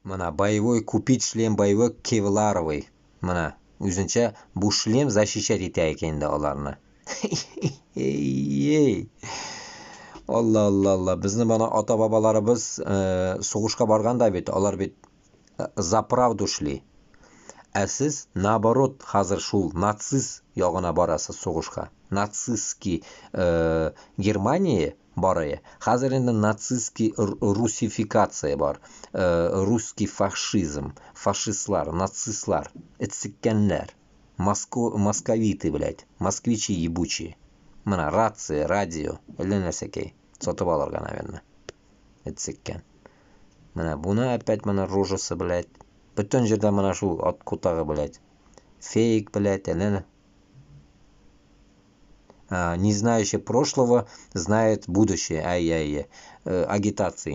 Менә боевой, купить шлем боевой кевларовый. Менә үзенчә бу шлем защищать итә икән инде аларны. Эй. Алла, Алла, Алла. Безнең менә ата бабаларыбыз сугышка барганда бит, алар бит за правду шли. Ә сез, наоборот, хәзер шул нацист ягына барасыз сугышка. Нацистский Германия бар иде. Хәзер инде нацистский русификация бар. Русский фашизм, фашистлар, нацистлар, эт-сиккәннәр. Московиты, блядь, москвичи ебучие. Менә рация, радио, әллә нәрсәкәй. Сатып алырга, наверное. Эт-сиккән. Менә буны опять менә рожасы, блядь. Бөтен җирдә менә шул ат кутагы, блядь. Фейк, блядь, әллә. Не знающий прошлого знает будущее. Ай-яй-яй. Агитация.